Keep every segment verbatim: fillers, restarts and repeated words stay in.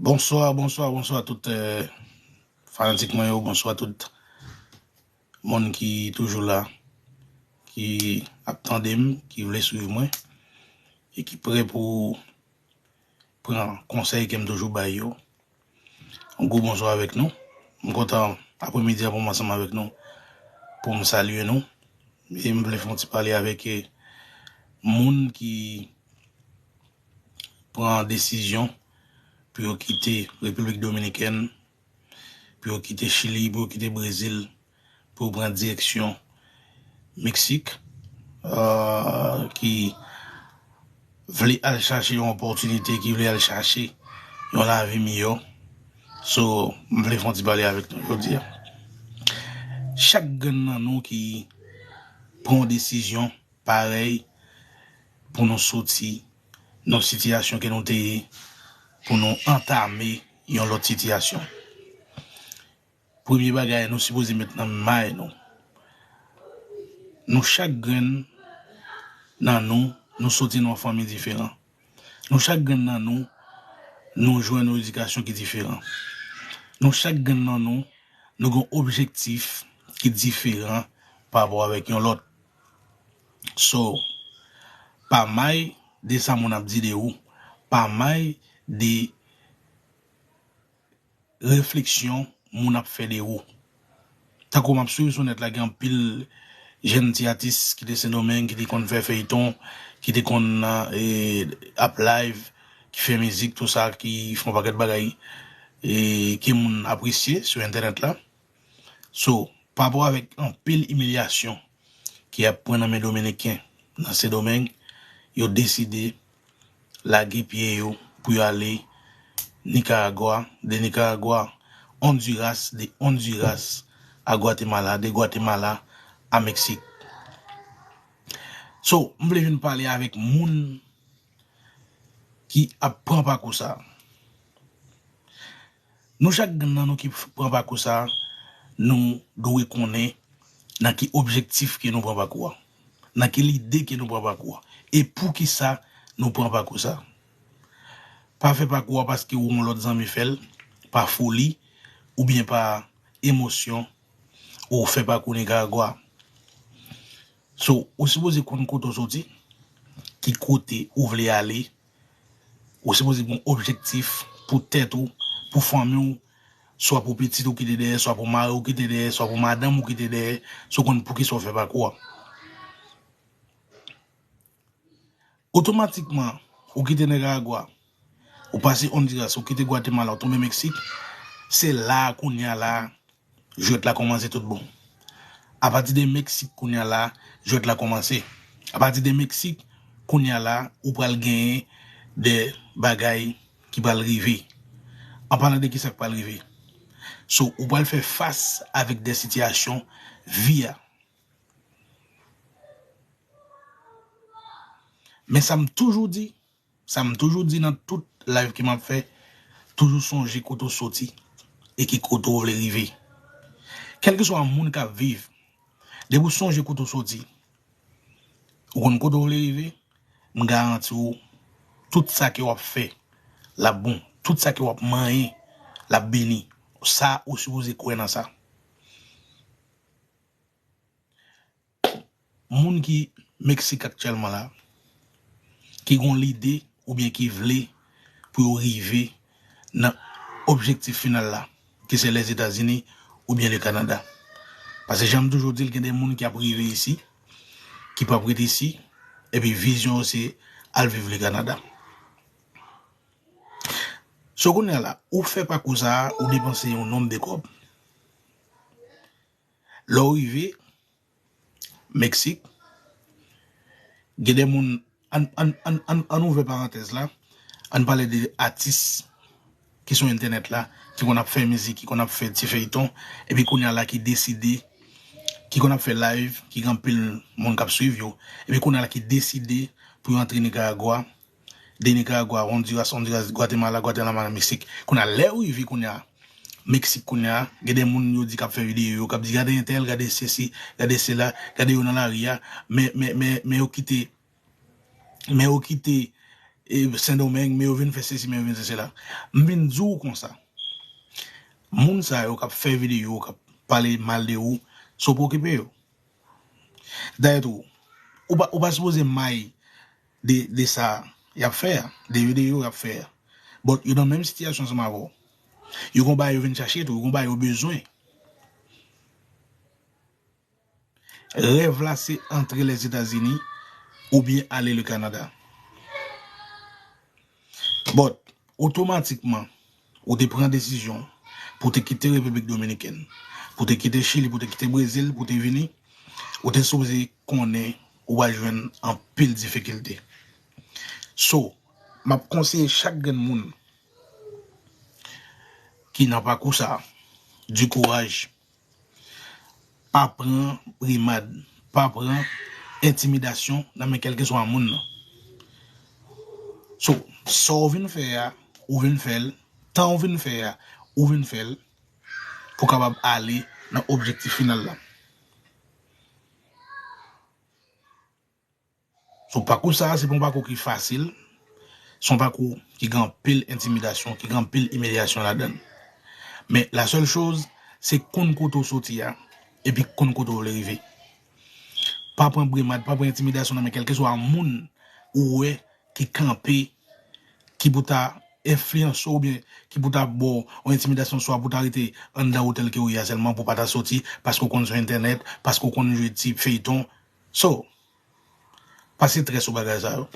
Bonswa, bonswa, bonswa tout eh, fanatik mwen yo, bonswa tout moun ki toujou la, ki ap tande m, ki vle swiv mwen, e ki prè pou pran konsèy ke m toujou bay yo. Yon gwo bonswa avèk nou. M kontan apremidi a pou m ansanm avèk nou, pou m salye nou. E m vle fè yon ti pale avèk eh, moun ki pran desizyon pou yo kite Repiblik Dominikèn, pou yo kite Chili, pou yo kite Brezil, pou yo pran direksyon Meksik, euh, ki vle al chache yon opòtinite, ki vle al chache yon lavi miyò. So, m vle fè yon ti pale avèk nou jodi a. Chak grenn nan nou ki pran yon desizyon parèy pou nou soti nan sitiyasyon ke nou te ye, pou nou antame yon lòt sitiyasyon. Premye bagay, nou sipoze met nan may nou. Nou chak grenn nan nou, nou soti nan yon fanmi diferan. Nou chak grenn nan nou, nou jwenn yon edikasyon ki diferan. Nou chak grenn nan nou, nou gen objektif ki diferan pa rapò avèk yon lòt. So, pa may de sa moun ap di de ou, pa may de refleksyon moun ap fè de ou. Tankou m ap swiv sou nèt la, gen anpil jèn ti atis ki te Sendomeng, ki te konn fè feyton, ki te konn eh, ap live, ki fè mizik, tou sa, ki fè yon pakèt bagay eh, ke moun apresye sou entènèt la. So, pa rapò avèk anpil imilyasyon ke y ap pran nan men Dominiken nan Sendomeng, yo deside lage pye yo pou yo ale Nikaragwa, de Nikaragwa, Ondiras, de Ondiras a Gwatemala, de Gwatemala a Meksik. So, m vle vin pale avèk moun ki ap pran pakou sa a. Nou chak grenn nan nou ki pran pakou sa a, nou dwe konnen nan ki objektif ke nou pran pakou a, nan ki lide ke nou pran pakou a, e poukisa nou pran pakou sa a. Pa fè pakou a paske ou yon lòt zanmi fè l, pa foli, oubyen pa emosyon, ou fè pakou Nikaragwa. So, ou sipoze konn kote w soti, ki kote ou vle ale, ou sipoze gen yon objektif pou tèt ou, pou fanmi w, swa pou pitit ou kite dèyè, swa pou mari w kite dèyè, swa pou madanm ou kite dèyè, si w konn poukisa w fè pakou a. Otomatikman, ou kite Nikaragwa, ou pase Ondiras, ou kite Gwatemala, ou tonbe Meksik, se la a kounye a la a, jwèt la kòmanse tout bon. Apati de Meksik kounye a la, jwèt la kòmanse. Apati de Meksik kounye a la, ou pral genyen de bagay ki pral rive. An palan de kisa k pral rive? So, ou pral fè fas avèk de sitiyasyon vi a. Men sa m toujou di, sa m toujou di nan tout live ke m ap fè, toujou sonje kote w soti e ki kote w vle rive. Kèlkeswa moun k ap viv, depi w sonje kote w soti, ou konn kote w vle rive, m garanti w, tout sa ke w ap fè, l ap bon. Tout sa ke w ap manyen, l ap beni. Sa, ou sipoze kwè nan sa. Moun ki Meksik aktyèlman la, ki gon lide oubyen ki vle pou yo rive nan objektif final la, ki se Lèzetazini oubyen le Kanada. Paske jan m toujou di l, gen de moun ki ap rive isi, ki p ap ret isi, epi vizyon yo se al viv le Kanada. So kounye a la, ou fè pakou sa a, ou depanse yon nonb de kòb. Lè w rive Meksik, gen de moun, ann, ann, ann, ann, ann ouvè parantèz la, ann pale de atis ki sou entènèt la, ki konn ap fè mizik, ki konn ap fè ti feyton, epi kounye a la ki deside, ki konn ap fè live, ki gen anpil moun k ap swiv yo, epi kounye a la ki deside pou yo antre Nikaragwa, de Nikaragwa, Honduras, Honduras, Gwatemala, Gwatemala, Meksik. Kounye a, lè yo rive kounye a, Meksik kounye a, gen de moun yo di k ap fè videyo yo, k ap di, "Gade entèl, gade sesi, gade sela, gade yo nan lari a," men, men, men, men yo kite, men yo kite, e, Sendomeng, men yo vin fè sesi, men yo vin fè sela. M vin di w konsa. Moun sa yo k ap fè videyo, k ap pale mal de ou, se w pou okipe yo. Dayè tou, ou pa, ou pa sipoze may de, de sa y ap fè a, de videyo y ap fè a. But yo nan menm sitiyasyon ansanm avè w. Yo gon bagay yo vin chache tou, yo gon bagay yo bezwen. Rèv la se antre Lèzetazini oubyen ale le Canada. But, otomatikman, ou te pran desizyon pou te kite Repiblik Dominikèn, pou te kite Chili, pou te kite Brezil, pou te vini, ou te sipoze konnen ou pral jwenn anpil difikilte. So, m ap konseye chak grenn moun ki nan pakou sa a, di kouraj. Pa pran brimad, pa pran entimidasyon nan men kèlkeswa moun nan. So, sa w vin fè a, ou vin fè l, tan w vin fè a, ou vin fè l, pou w kapab ale nan objektif final la. So, pakou sa a, se pa yon pakou ki fasil. Se yon pakou ki gen anpil entimidasyon, ki gen anpil imilyasyon ladan l. Men, la sèl choz, se konn kote w soti a, epi konn kote w vle rive. Pa pran brimad, pa pran entimidasyon nan men kèlkeswa moun ou wè ki kanpe, ki pou ta enfliyanse w oubyen ki pou ta ba w yon entimidasyon, swa pou ta rete anndan otèl ke w ye a sèlman, pou w pa ta soti, paske w konn sou entènèt, paske w konn jwe ti feyton. So, pase trè sou bagay sa yo.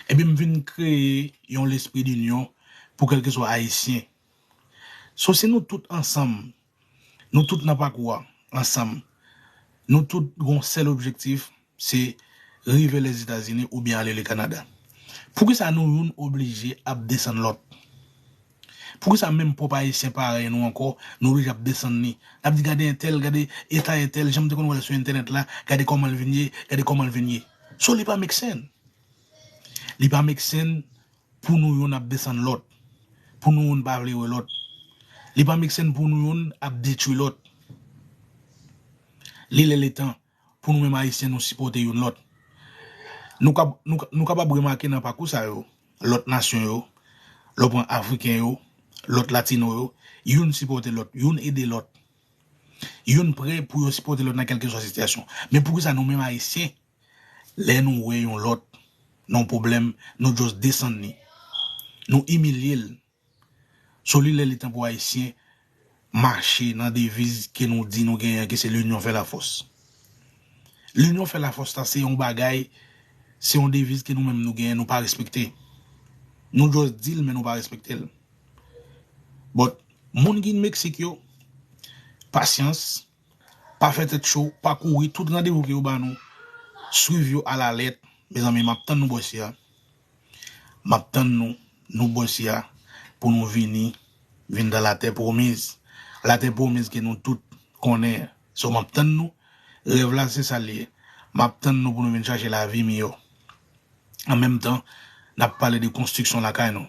Epi m vin kreye yon lespri dinyon pou kèlkeswa Ayisyen. So, si nou tout ansanm, nou tout nan pakou a ansanm, nou tout gon sèl objektif, se rive Lèzetazini oubyen ale le Kanada. Poukisa nou youn oblije ap desann lòt? Poukisa menm pwòp Ayisyen parèy nou ankò, nou oblije ap desann li? N ap di, "Gade entèl, gade eta entèl, jan m te konn wè l sou entènèt la, gade kòman l vin ye, gade kòman l vin ye." So, li pa make sense. Li pa make sense pou nou youn ap desann lòt, pou nou youn pa vle wè lòt. Li pa make sense pou nou youn ap detwi lòt. Li lè, li tan pou nou menm Ayisyen nou sipòte youn lòt. Nou kab-, nou, nou kapab remake nan pakou sa yo, lòt nasyon yo, lè w pran Afriken yo, lòt Latino yo, youn sipòte lòt, youn ede lòt. Youn prè pou yo sipòte lòt nan kèlkeswa sitiyasyon. Men poukisa nou menm Ayisyen, lè nou wè yon lòt nan yon pwoblèm, nou just desann li? Nou imilye l. So, li lè, li tan pou Ayisyen mache nan deviz ke nou di nou genyen, ke se l'union fait la force. L'union fait la force la, se yon bagay, se yon deviz ke nou menm nou genyen, nou pa respekte. Nou just di l, men nou pa respekte l. But, moun ki Meksik yo, pasyans, pa fè tèt cho, pa kouri, tout randevou ke yo ba nou, swiv yo alalèt. Mezanmi, m ap tann nou bò isi a. M ap tann nou, nou bò isi a, pou nou vini, vin nan latè pwomiz. Latè pwomiz ke nou tout konnen. So, m ap tann nou. Rèv la, se sa l ye. M ap tann nou pou nou vin chache lavi miyò. An menm tan, n ap pale de konstriksyon lakay nou.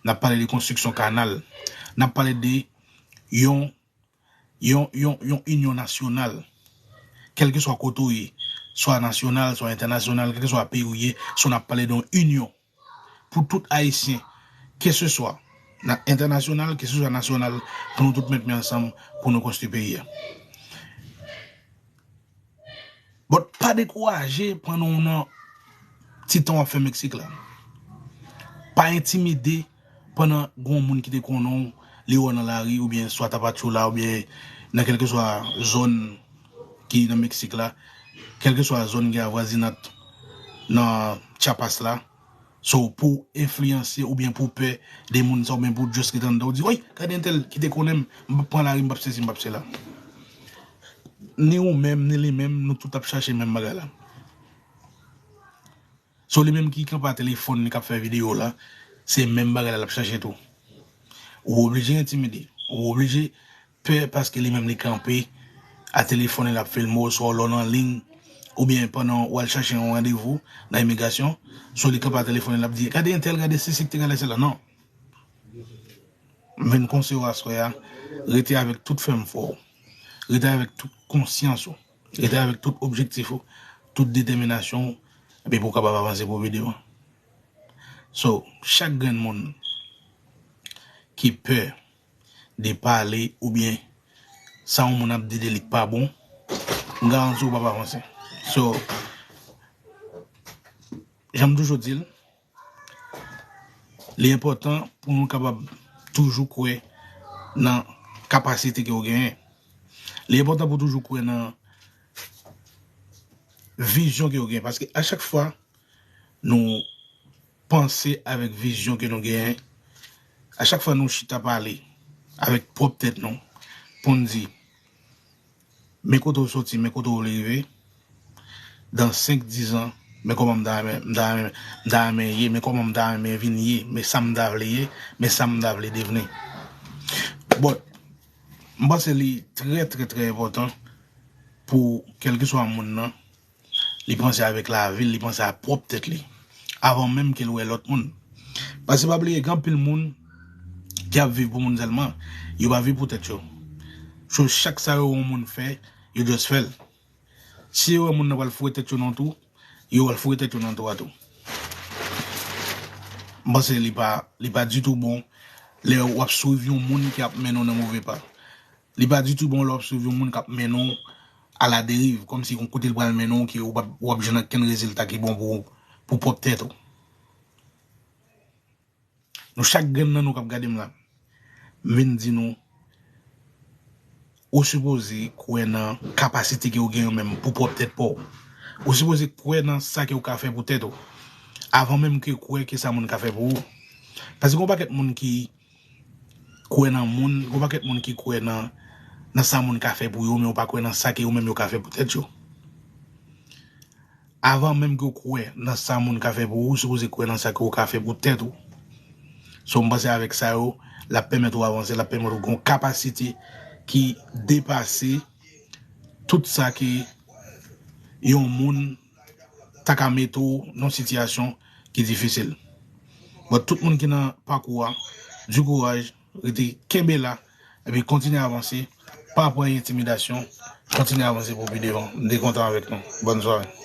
N ap pale de konstriksyon kanal. N ap pale de yon, yon, yon, yon inyon nasyonal. Kèlkeswa kote w ye, swa nasyonal, swa entènasyonal, kèlkeswa peyi w ye, so n ap pale de yon inyon pou tout Ayisyen, keseswa na-, entènasyonal, keseswa nasyonal, pou nou tout met men ansanm pou nou konstwi peyi a. But pa dekouraje pandan w nan ti tan w ap fè Meksik la. Pa entimide pandan gon moun ki te konnen w, li wè w nan lari oubyen swa Tapachula oubyen nan kèlkeswa zòn ki nan Meksik la, kèlkeswa zòn ki avwazinat nan Chiapas la. So, pou enfliyanse oubyen pou pè de moun sa, oubyen pou just ret anndan, ou di, "Woy, gade entèl ki te konnen m, m p ap pran lari, m p ap sesi, m p ap sela." Ni ou menm, ni li menm, nou tout ap chache menm bagay la. So, li menm ki kanpe a telefòn li k ap fè videyo la, se menm bagay la l ap chache tou. Ou oblije entimide, ou oblije pè paske li menm li kanpe a telefòn li, l ap filme w, swa lè w nan liy, oubyen pandan w al chache yon randevou nan imigrasyon, swa li kanpe a telefòn li, l ap di, "Gade entèl, gade sesi ki te gade sela." Non. M vin konseye w aswè a, rete avèk tout fèm fò w, rete avèk tout konsyans ou, rete avèk tout objektif ou, tout detèminasyon ou, epi pou w kapab avanse pou pi devan. So, chak grenn moun ki pè de pale oubyen sa yon moun ap di de li k pa bon, m garanti w p ap avanse. So, jan m toujou di l, li enpòtan pou nou kapab toujou kwè nan kapasite ke w genyen. Li enpòtan pou toujou kwè nan vizyon ke w genyen. Paske a chak fwa nou panse avèk vizyon ke nou genyen, a chak fwa nou chita pale avèk pwòp tèt nou, pou n di, men kote w soti, men kote w vle rive, dan senk, diz an, men kòman m ta renmen, m ta renmen, m ta renmen ye, men kòman m ta renmen vin ye, men sa m ta vle ye, men sa m ta vle devni. But, m panse li trè, trè, trè enpòtan pou kèlkeswa moun nan, li panse avèk lavi l, li panse a pwòp tèt li, avan menm ke l wè lòt moun. Paske pa bliye, gen anpil moun ki ap viv pou moun sèlman, yo pa viv pou tèt yo. So, chak sa yo wè yon moun fè, yo just fè l. Si yo wè moun nan pral foure tèt yo nan tou, yo pral foure tèt yo nan tou a tou. M panse li pa, li pa ditou bon lè w ap swiv yon moun ki ap mennen w nan move pa. Li pa ditou bon lè w ap swiv yon moun k ap mennen w aladeriv, kòmsi gon kote l pral mennen w ke w p ap, w ap jwenn okenn rezilta ki bon pou, pou pwòp tèt ou. Nou chak grenn nan nou k ap gade m la, m vin di nou, ou sipoze kwè nan kapasite ke w gen ou menm pou pwòp tèt pa w. Ou sipoze kwè nan sa ke w ka fè pou tèt ou, avan menm ke w kwè ke sa moun ka fè pou ou. Paske gon pakèt moun ki kwè nan moun, gon pakèt moun ki kwè nan, nan sa moun ka fè pou yo, men yo pa kwè nan sa ke yo menm yo ka fè pou tèt yo. Avan menm ke w kwè nan sa moun ka fè pou ou, ou sipoze kwè nan sa ke w ka fè pou tèt ou. So, m panse avèk sa yo, l ap pèmèt ou avanse, l ap pèmèt ou gen yon kapasite ki depase tout sa ke yon moun ta ka mete w nan yon sitiyasyon ki difisil. But tout moun ki nan pakou a, di kouraj, rete kenbe la, epi kontinye avanse, pa pran entimidasyon, kontinye avanse pou pi devan. M te kontan avèk nou. Bòn sware.